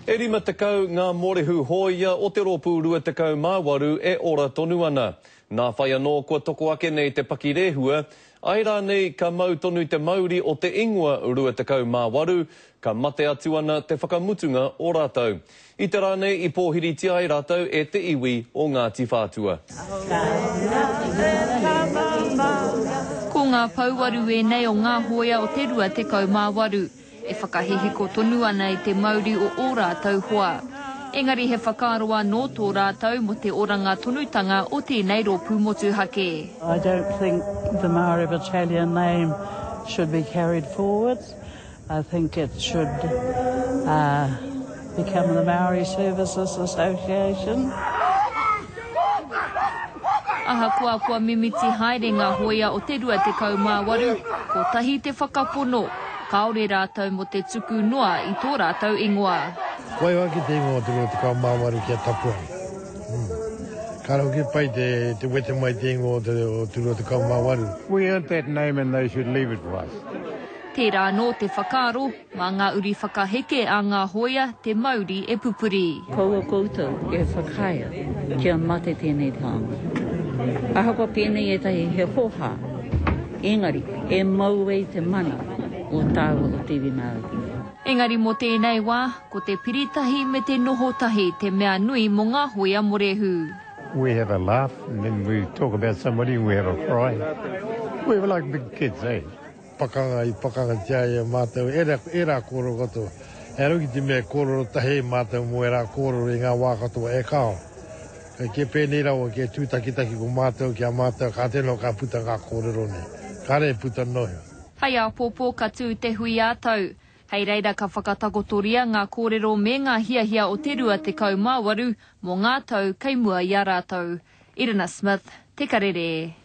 E 50 ngā mōrehu hōia o te Rōpū 28 e ora tonu ana. Nā whai anō kua toko ake nei te pakirehua, āe rānei ka mau tonu te mauri o te ingoa 28, ka mate atu ana te whakamutunga o rātou. I te rā nei i pōhiritia ai rātou e te iwi o Ngāti Whātua. Ko ngā pouaru ēnei o ngā hōia o te 28. e whakahihiko tonu ana i te mauri o ō rātou hoa. Engari he whakaaro anō tō rātou mō te oranga tonutanga o tēnei rōpū motuhake. I don't think the Maori Battalion name should be carried forward. I think it should become the Maori Services Association. Ahakoa kua mimiti haere ngā hōia o te 28, kotahi te whakapono, kāore rātou mō te tuku noa i tō rātou ingoa. Waiho ake te ingoa o te 28 kia tapu ai. Kāre hoki pai te wete mai te ingoa o te 28. We earned that name and they should leave it for us. Tērā anō te whakaaro, Mā ngā uri whakaheke a ngā hōia te mauri e pupuri. Kaua koutou e whakaae kia mate tēnei taonga. Ahakoa pēnei ētahi he hōhā, engari e mau ai te mana o tāua o te iwi Māori. Engari mō tēnei wā, ko te piri tahi me te noho tahi te mea nui mō ngā hōia morehu. We have a laugh and then we talk about somebody and we have a cry. We were like big kids, eh? Pakanga i pakangatia ai e mātou ērā, ērā kōrero katoa. Ehara hoki te mea e kōrero tahi ai mātou mō ērā kōrero i ngā wā katoa, e kāo. Kei kē pēnei rawa kia tūtakitaki ko mātou ki a mātou kātahi anō ka puta ngā kōrero nei. Kāre e puta noa iho. Hei āpōpō ka tū te hui ā-tau. Hei reira ka whakatakotoria ngā kōrero me ngā hiahia o te 28 mō ngā tau kei mua i a rātou. Irina Smith, Te Karere.